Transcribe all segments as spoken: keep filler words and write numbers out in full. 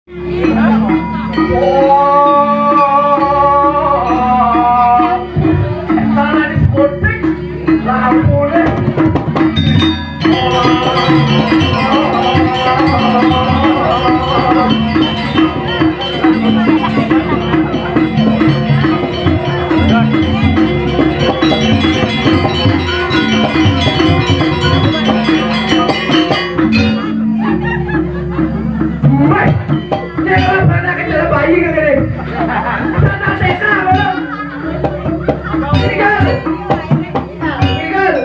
Wah, tanah diskotik, lampu deh. Weh, dia kalau anak kecil bayi ke gini. Sana T K, belum? Tinggal. Tinggal.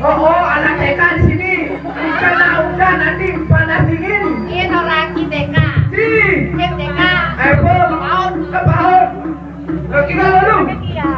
Oh, oh, anak T K di sini. Bukan, bukan, nanti panas dingin. Iya, no, lagi T K. Si. Iya, T K. Apple. Paut. Ke paut. Ke tinggal, belum? Iya.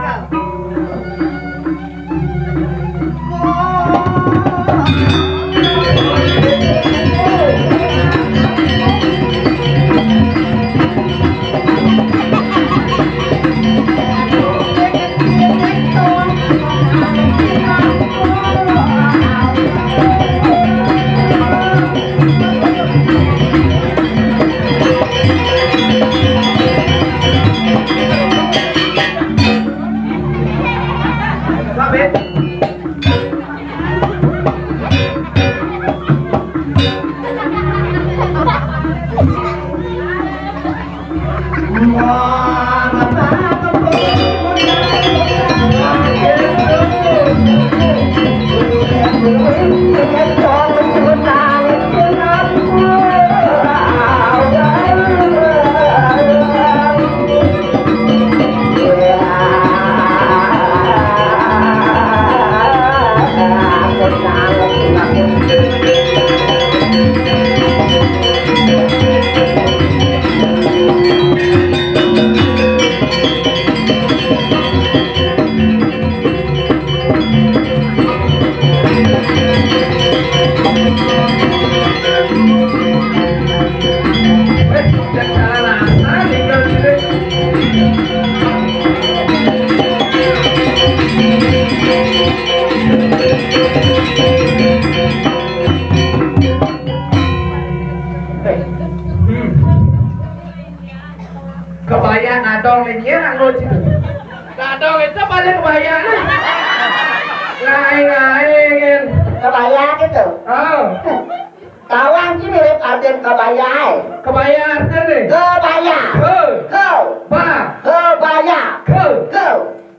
Kebaya nadong nih, dia nganggo situ. Nadong itu paling kebaya nih. Ngaing-ngaingin. Kebaya gitu. Oh. Tawang ki mirip artin kebaya, eh. Kebaya artin nih. Kebaya. Ke. Ke. Ba. Kebaya. Ke. Ke.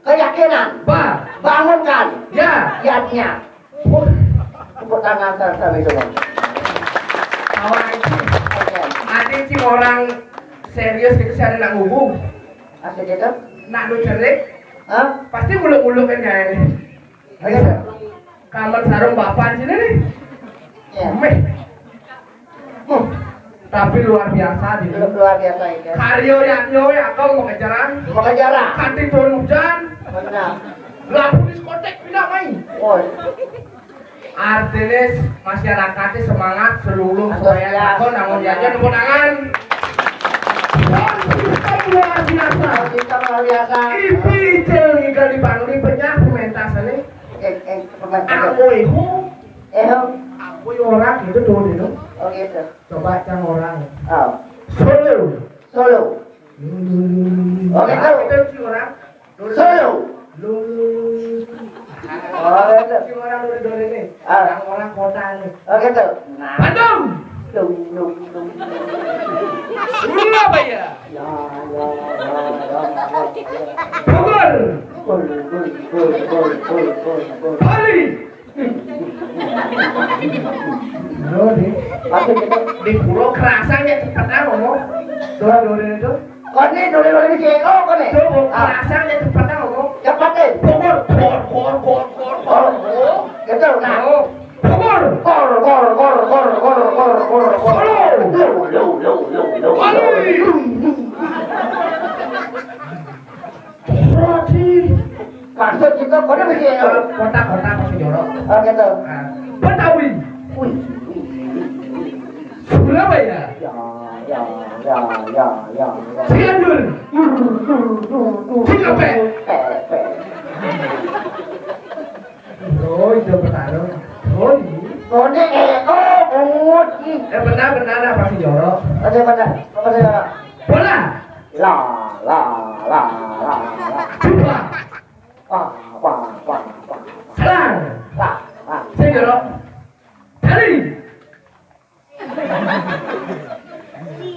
Keyakinan. Ba. Bangunkan. Ya. Yatnya. Tepuk tangan sama itu, Bang. Tawang itu. Ada sih orang serius gitu sih, ada nak ngubung. Asik gitu? Nak lu cerik. Hah? Pasti muluk-muluk kan ya ini. Ayo, Bang. Kamar sarung bapak sini nih. Iya. Meh. Huh. Tapi luar biasa di lu. Luar biasa itu. Karyo ya, yo ya, kau mau kejaran? Mau kejaran. Kanti turun hujan. Benar. Lampu diskotik pindah main. Woi. Artinya masyarakatnya semangat, seluruh supaya antusias. Takon, namun jajan tepuk tangan. Sound system luar biasa. Sound system luar biasa. Ipi Icil ngigal di Bangli, penyah pementasannya. Eh, eh, pemain. Aku ihu. Eh, Om. Aku orang itu tuh, itu. Oh, gitu. Coba cang orang. Oh. Solo. Solo. Hmm. Oke, tahu. Itu si orang. Solo. Lu. Oh, gitu. Si orang dore-dore nih. Ah. Yang orang kota nih. Oh, gitu. Nah. Bandung. Dung, dung, dung. Surabaya. Ya, ya, ya, ya, ya, ya. Bogor. Bol, bol, bol. Bali. Lo di, di pulau kerasanya cepetan ngomong. Tuh, dore itu. Kone dore-dore si Eko kone. Tuh, ah, kerasanya cepetan ngomong. Cepetin. Bogor, kor, kor, kor, kor, kor. Oh, gitu, nah. Oh. Bogor. Kor, kor, kor. Solo. Lo, lo, lo, lo, lo. Bali. Roti. Maksud kita, kode mesti, eh, kotak-kotak masih jorok. Oh, gitu. Nah, Betawi. Wih. Surabaya. Ya, ya, ya, ya, ya, ya. Cianjur. Dur, dur, dur, dur. Cikampek. Pepe. Bro, itu bertarung. Bro, ini. Kode, eh, oh, oh, Eh, benar, benar apa sih jorok? Oke, benar. Apa sih jorok? Bola. La, la, la, la, la. Bola. Ah, apa, apa, apa. Selang. La, la. Sing jorok. Tali.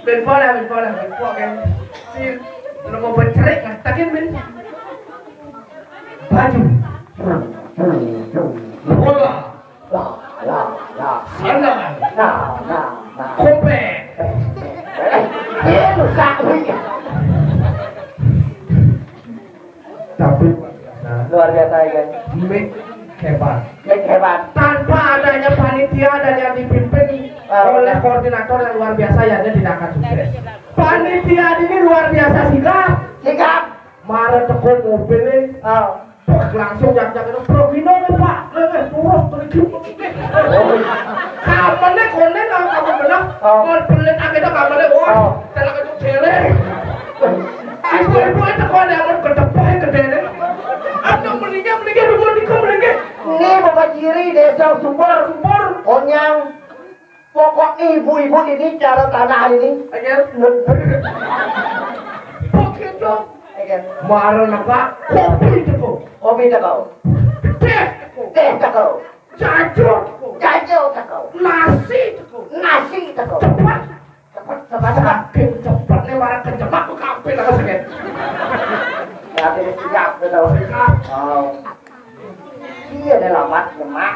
Ben bola, ben bola, ben bola kan. Si, lu mau bercerai kan? Takin, men. Baju. Bola. La, la, la. Sandal. La, la, la. Kope. Eh, eh, eh, lu sakit. Tapi luar biasa ya kan. Mik hebat. Mik hebat. Tanpa adanya panitia dan yang dipimpin ah, oleh koordinator yang luar biasa, ya, dia tidak akan sukses. Panitia ini luar biasa sigap. Sigap. Mara teko mobil nih. Ah. Wah, langsung jak-jak itu, "Bro, gini nih, Pak. Nih, nih, lurus, terus." Kamarnya konen, kalau kamu benar, oh, kalau pelit aja kamarnya, wah, oh, telak itu jelek. Ibu-ibu itu kalau ada yang mau gedebah, gedene. Atau mendingan, mendingan, dulu nikah, mendingan. Ini Bapak Ciri, Desa Sumber. Sumber. Onyang. Pokoknya ibu-ibu ini cara tanah ini. Ayo. Begitu. Ayo. Marana, Pak, kopi teko. Kopi teko. Teh teko. Teh teko. Jajo teko. Jajo teko. Nasi teko. Nasi teko. Cepat. Cepat, cepat, cepat. Saking cepatnya marah kejemak ke kafe lah, sakit. Ya, tidak siap, gitu. Siap. Oh. Iya, ada lamat, lemak.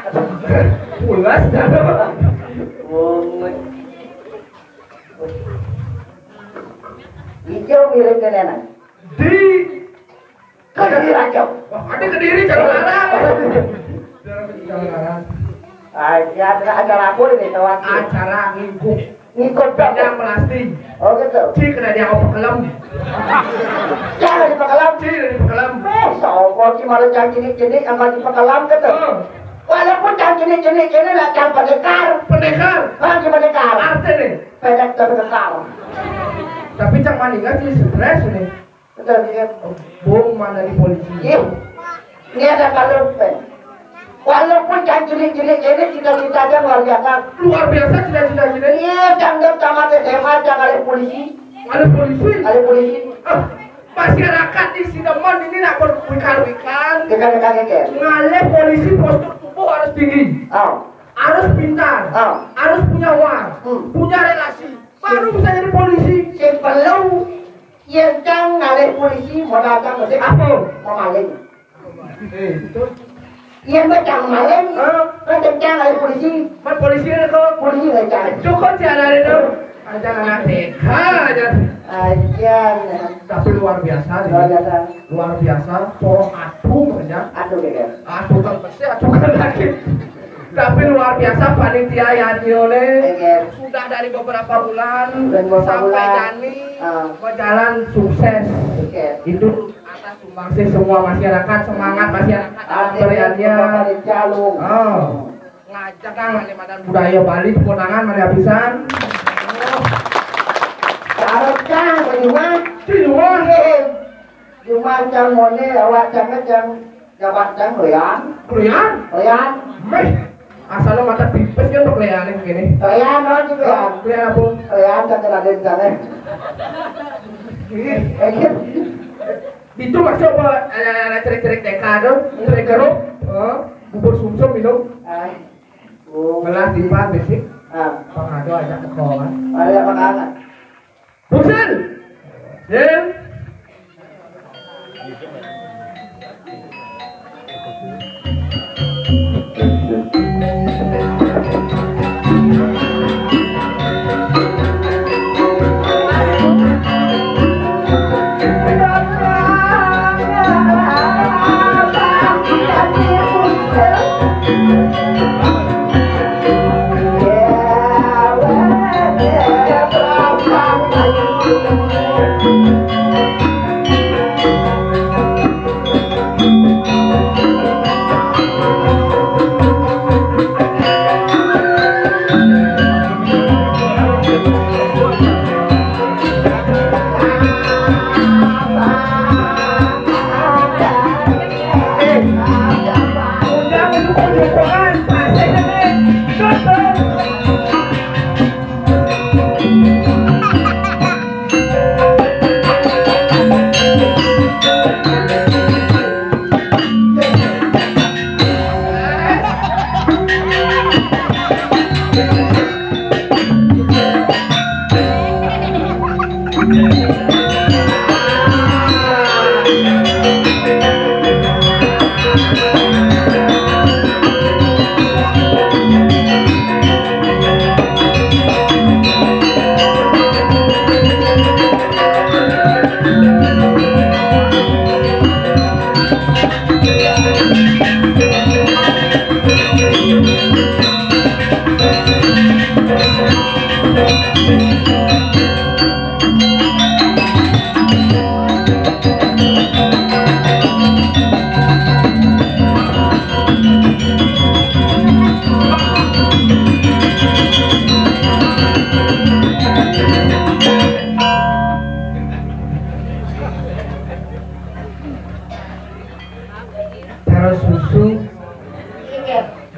Pulas dah. Wong. Hijau mirip dengan di Kediri aja. Wah, ada Kediri, jangan larang. Jangan larang. Ah, ya, ada acara apa ini, kawan? Acara ngikut. Ngikut bendang melasti. Oh, gitu. Cik, kena dia apa kelem? Jangan dipekelam. Cik, kena dipekelam. Eh, sopo ki malah yang jenik-jenik yang mau dipekelam gitu. Oh. Walaupun yang jenik-jenik ini nak yang pendekar. Pendekar. Ah, di pendekar. Arti nih. Pendek tapi kekar. Tapi cang maningan sih stres nih. Betul, iya. Bom mana di polisi? Iya. Ini ada kalau, eh. Walaupun yang jenik-jenik ini cita-citanya luar biasa. Luar biasa cita-citanya. Iya, jangan tamat S M A, jangan ada polisi. Ada polisi? Ada polisi. Ah, masyarakat di Sidemen ini nak berwikan-wikan. Dekat-dekat, dekat. Ngalih polisi, postur tubuh harus tinggi. Oh. Harus pintar. Oh. Harus punya uang. Hmm. Punya relasi. Baru bisa jadi polisi. Sing perlu yen cang ngalih polisi, modal cang mesti apa? Memaling. Eh, itu. Yen cang maling, hah? Kan cang ngalih polisi. Man polisi ada kok. Polisi nggak cang. Cukup sih ada itu. Aja anak T K aja. Aja. Tapi luar biasa nih. Luar biasa. Luar biasa. Poro aduh aja. Aduh deh. Aduh kan pasti aduh kan lagi. Tapi luar biasa panitia Yadione. Iya. Sudah dari beberapa bulan. Dari beberapa sampai bulan. Jani ah. Berjalan sukses. Oke. Itu atas sumbangsih semua masyarakat, semangat masyarakat dalam ada beriannya. Bapak Rinca lu. Oh. Ngajak kan ada madan budaya Bali, tepuk tangan mana pisan. Harus kan, Pak Jumat. Pak Jumat. Iya. Cuma cang mone awak cang cang jabat cang lean. Lean? Lean. Meh. Asal lo mata pipis kan kok lean ini. Lean no juga. Lean apa? Lean cang kena den sana. Ini. Eh, gitu. Itu masuk apa? Ada cerik-cerik T K tuh, cerik keruk. Heeh. Bubur sumsum minum. Ah. Oh. Belah timpal besi. Ah. Pangado ajak ke sekolah. Ada apa kangen? Bosan? Ya? Cara susu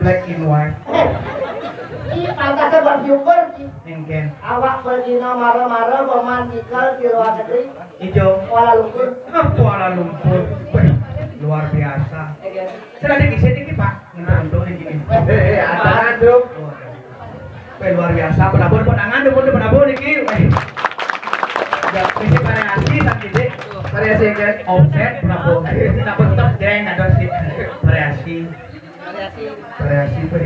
black and white. Ih, pantasnya bersyukur, Ci. Engken. Awak berzina mara-mara, pemain ikal di luar negeri. Ijo. Kuala Lumpur. Ah, Kuala Lumpur. Wih, luar biasa. Engken. Sudah dikit sedikit, Pak. Untuk ini gini. Eh, eh, ada, Dok. Wih, luar biasa. Penabur, penangan, dukun, penabur niki. Wih. Ya, mesti variasi, tak gede. Variasi, kan? Offset, penabur. Penabur tetap, geng, ada sih. Variasi. Variasi, Pak.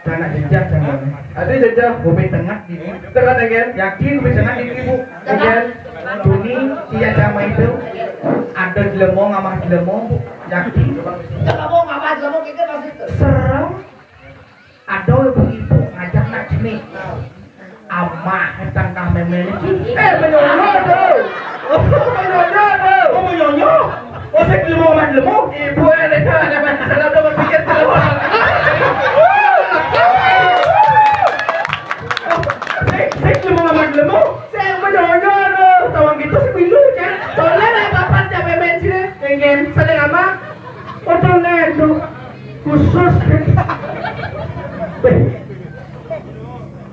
Tanah jejak, tanah. Ada jejak. Bumi tengah di. Tengah, kan? Yakin bumi tengah di, Bu? Kan? Dunia, iya, sama itu. Ada jelema, ngamah jelema, Bu. Yakin. Jelema, ngamah jelema, kita pasti itu. Serem. Ada ibu-ibu ngajak nak cemik. Amah, tangkah memel. Eh, menyono tu. Oh, menyono tu. Oh, menyono. Oh, saya belum mau makan lemu. Ibu, eh, dah, dah, dah, salah, dah berpikir keluar. Saya, saya belum mau makan lemu. Saya menyono tu. Tawang gitu, saya pilu, kan. Tolong lah, bapak, jangan main sini. Pengen, saling amat. Foto ngendok khusus. Weh.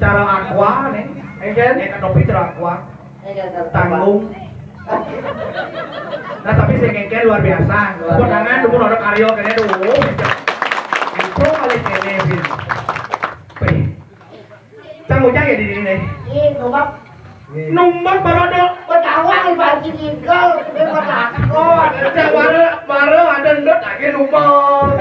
Cara aqua nih. Engken? Engken, topi cara aqua. Tanggung. Nah, tapi sing engken luar biasa. Luar biasa. Tepuk tangan dulu, ada karya kene tuh. Itu kali kene, Vin. Weh. Cang Ujang ya di sini. Ih, numbak. Numbak baru ada. Betawa nih, bajing igel, dia betawa. Cang, baru, baru ada endut lagi numbak.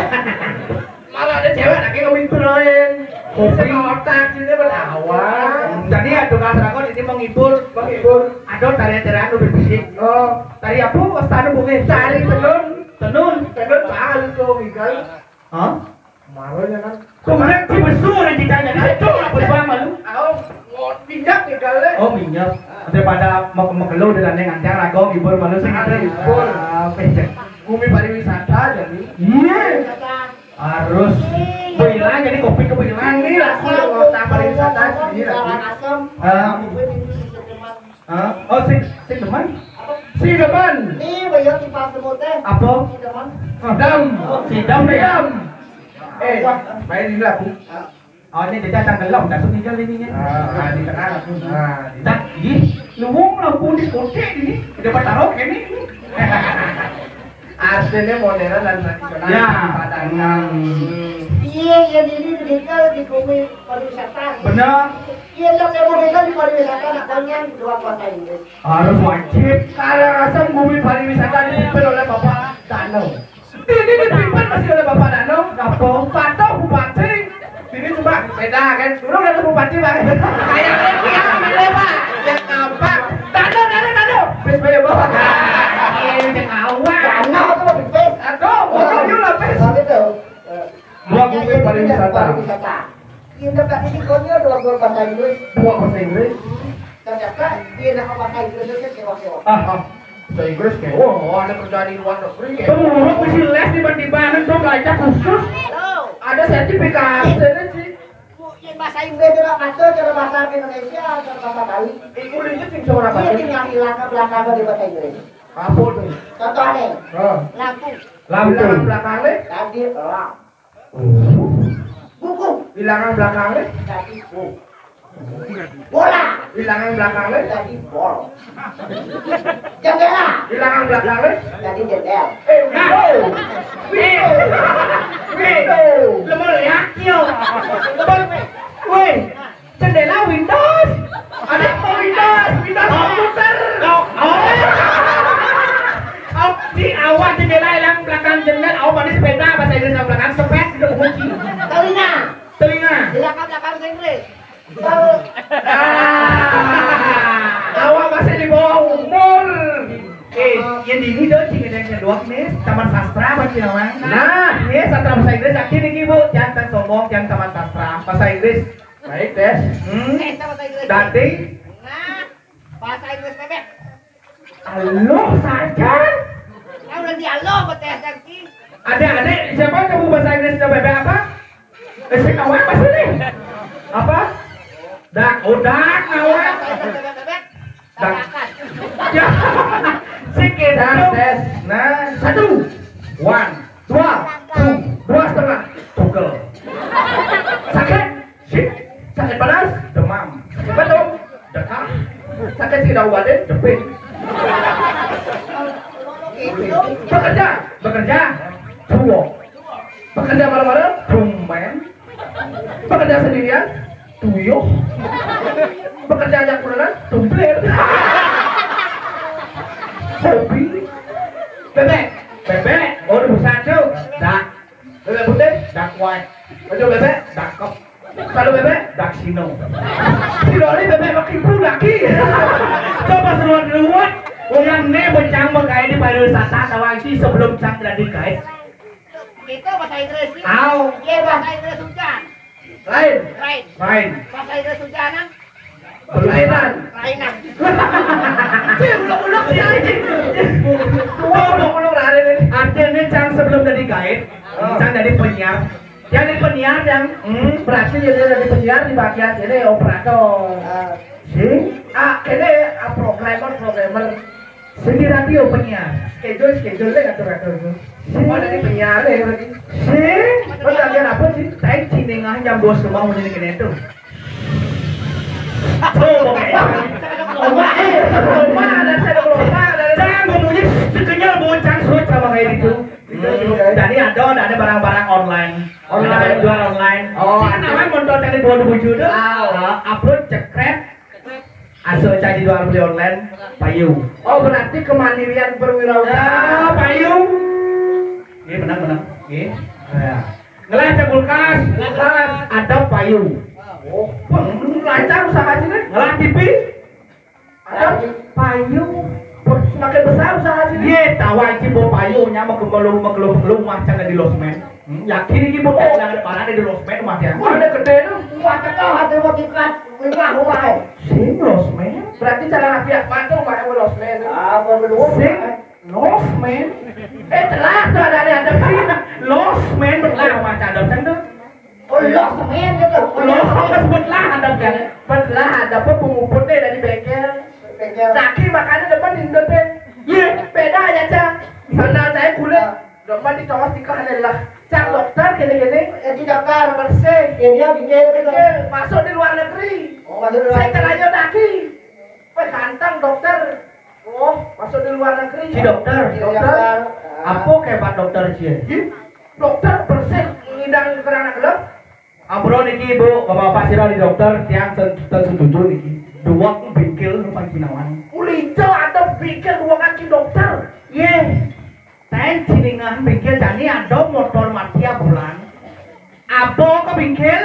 Malah ada cewek lagi ngomongin. Kopi. Sama otak, sini betawa. Jadi ya, tukang serakon ini menghibur. Menghibur. Ada tarian-tarian udah fisik. Oh. Tari apa? Wastana bunga. Tari tenun. Tenun. Tenun, tahu tuh, igel. Hah? Maronya kan. Kemarin si besu orang kita jadi betul apa suara malu? Oh, minyak nih kali. Oh, minyak. Daripada mau mau kelo dengan yang ngancang rago, hibur malu sih gitu. Hibur. Ah, oke. Bumi pariwisata jadi. Iya. Harus. Bilang jadi kopi ke bilang nih lah. Kota pariwisata sini lah. Ah. Hah? Oh, sing, sing demen? Sing demen. Nih, bayar kipas semut teh. Apa? Sing demen. Sidam. Sidam, sidam. Eh, main ini lagu. Oh, ini dia datang gelem, dah sunyi kali ini. Ah, di tengah aku. Ah, di. Dah, ih, luwung lampu diskotik ini. Udah bertaruh ini. Aslinya modern dan tradisional. Ya, Padang. Iya, iya, ini digital di bumi pariwisata. Benar. Iya, iya, iya, digital di pariwisata, makanya dua bahasa Inggris. Harus wajib. Kalau rasa bumi pariwisata dipimpin oleh Bapak Danau. Ini dipimpin masih oleh Bapak Danau. Apa? Patuh Bupati. Ini cuma beda kan? Dulu kan Bupati, Pak. Kayak dia, Pak. Yang apa? Danau, danau, danau. Bis, Pak, ya, Pak. Iya, yang awal. Danau tuh lebih bis. Aduh, bodoh juga, bis. Oh, gitu. Dua bumi pariwisata. Pariwisata. Iya, tapi ini konyol dua gol bahasa Inggris. Dua bahasa Inggris. Ternyata dia nak bahasa Inggris itu kecewa-kecewa. Ah, ah. Bahasa Inggris kayak, wah, ada kerja di luar negeri ya. Pengurus mesti les tiba-tiba, anak dong belajar khusus. Ada sertifikasi, ada sih. Bu, yang bahasa Inggris itu apa tuh? Cara bahasa Indonesia, cara bahasa Bali. Iku lincir tim seorang. Iya, tim yang hilang ke belakang di bahasa Inggris. Apa tuh? Contohnya, ah, lampu. Lampu. Belakang, belakang, eh? Tadi lampu. Buku. Bilangan belakangnya? Tadi bu. Bola. Bilangan belakangnya? Tadi bol. Jendela. Bilangan belakangnya? Tadi jendel. Eh, window. Window. Window. Lu mau lihat? Yo. Woi. Jendela Windows. Ada apa Windows? Windows komputer. Oh, oh. Oh, di awak jendela yang belakang jendela, awak pakai sepeda, bahasa Inggris yang belakang sepet, itu kunci. Telinga. Telinga. Belakang, belakang bahasa Inggris. Ah, awak masih di bawah umur. Eh, yang di ini dong, cing, yang kedua nih, taman sastra apa sih namanya? Nah, ini sastra bahasa Inggris, yakin nih, Bu, jangan sombong, jangan taman sastra. Bahasa Inggris. Baik, tes. Hmm. Tes apa tadi? Dadi. Nah, bahasa Inggris bebek. Halo saja. Nah, udah dialog, tes dan ki. Adik-adik, siapa kamu bahasa Inggrisnya bebek apa? Eh, si kawan apa sih nih? Apa? Dak, udah, kawan. Bahasa Inggris bebek, bebek. Dak. Tabrakan. Ya. Sikit. Tes, tes. Nah, satu. One. Dua. Two. Dua setengah. Tugel. Sakit. Sip. Sakit panas. Demam. Sakit batuk. Dekah. Sakit sida ubatin. Depit. Bekerja. Bekerja. Tuwok. Bekerja malam-malam. Tumben. Bekerja sendirian. Tuyuh. Bekerja ajak kurenan. Tumplir. Hobi. Bebek. Bebek. Oh, udah bosan tuh. Dak. Bebek putih. Dak white. Baju bebek. Dakep. Kalau bebek. Dak sino. Si Dori bebek makin pun lagi. Coba seruan luwet. Uyan né becang magaé di pariwisata tawang ki sebelum cang jadi guide. Itu bahasa Inggris sih. Au. Iya, bahasa Inggris hujan. Lain. Lain. Lain. Bahasa Inggris hujanan. Lainan. Lainan. Cih, uluk-uluk sih, anjing. Uluk-uluk lari nih. Artinya cang sebelum jadi guide, oh, cang jadi penyiar. Yang jadi penyiar yang, hmm, berarti ya dia jadi penyiar di bagian ini operator. Ah. Sih? Ah, ini, ah, programmer, programmer. Sing di radio penyiar. Schedule, schedule deh atur-atur tuh. Semua dari penyiar deh berarti. Sih? Lu latihan apa sih? Tadi cinengah jam dua setengah mau jadi kena tuh. Tuh, pokoknya. Oma, eh, oma, dan saya ada oma, dan saya. Jangan ngomongnya sekenyal bocah suat sama kayak gitu. Hmm, jadi ada, ada barang-barang online. Online. Ada jual online. Oh, cik, ada. Namanya motor dari dua ribu tujuh tuh. Ah. Eh, upload cekrek. Asuh cai di luar beli online, payu. Oh, berarti kemandirian perwirausahaan. Ah, payu. Iya, benar, benar. Iya. Ya. Ngelah cek kulkas, kulkas, ada payu. Oh, wah, lancar usaha sih nih. Ngelah T V, ada payu. Wah, semakin besar usaha sih nih. Iya, tawa aja bawa payu, nyama ke belum, ke belum, ke belum, macam di losmen. Hmm, yakin iki, Bu? Oh. Jangan parah deh di losmen, Mas, ya. Wah, ada gede tuh. Wah, cekal, ada mau dikat. Wah, wah. Sing losmen? Berarti cara rapi apa tuh, Mas, yang losmen? Ah, mau berdua. Sing losmen? Eh, telah tuh ada, ada, ada sing. Losmen, betul, Mas, ada kan tuh. Oh, losmen gitu. Losmen, betul, ada kan. Betul, ada apa, penguput deh dari bengkel. Bengkel. Sakit makanya depan di Indo deh. Iya, beda aja, Cang. Sandal saya kulit. Depan di tongos tiga lah. Cang dokter gini-gini. Jadi dokter bersih. Ya, dia bikin, bikin. Masuk di luar negeri. Oh, masuk di luar negeri. Saya terlanjur lagi. Wah, ganteng dokter. Oh, masuk di luar negeri. Si dokter, si dokter. Dokter. Apa kebat dokter sih? Ih, dokter bersih, ngidang kerana gelap. Ampura niki, Bu, Bapak-bapak sira di dokter, tiang ten, ten setuju niki. Duwek bingkil rupan kinawan. Ulica ada bingkil duwekan ki dokter. Yeh. Ten ciningan bingkil jani ada motor mati abulan. Apa ke bingkil?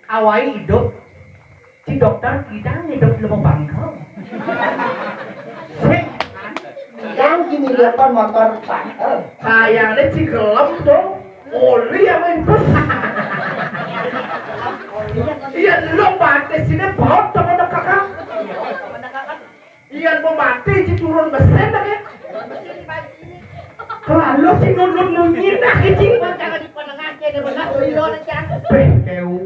Awai hidup. Si dokter tidak hidup lima bangkal. Sik. Yang kini depan motor pantel. Kayaknya si gelem tuh. Oli yang main bus. Iya, lo batis ini baut sama kakak. Iya, mau mati si turun mesin lagi. Kalau lo si nunut nunyin dah, cing. Jangan di penengah, jadi benar, beli lo aja. Beh, keu.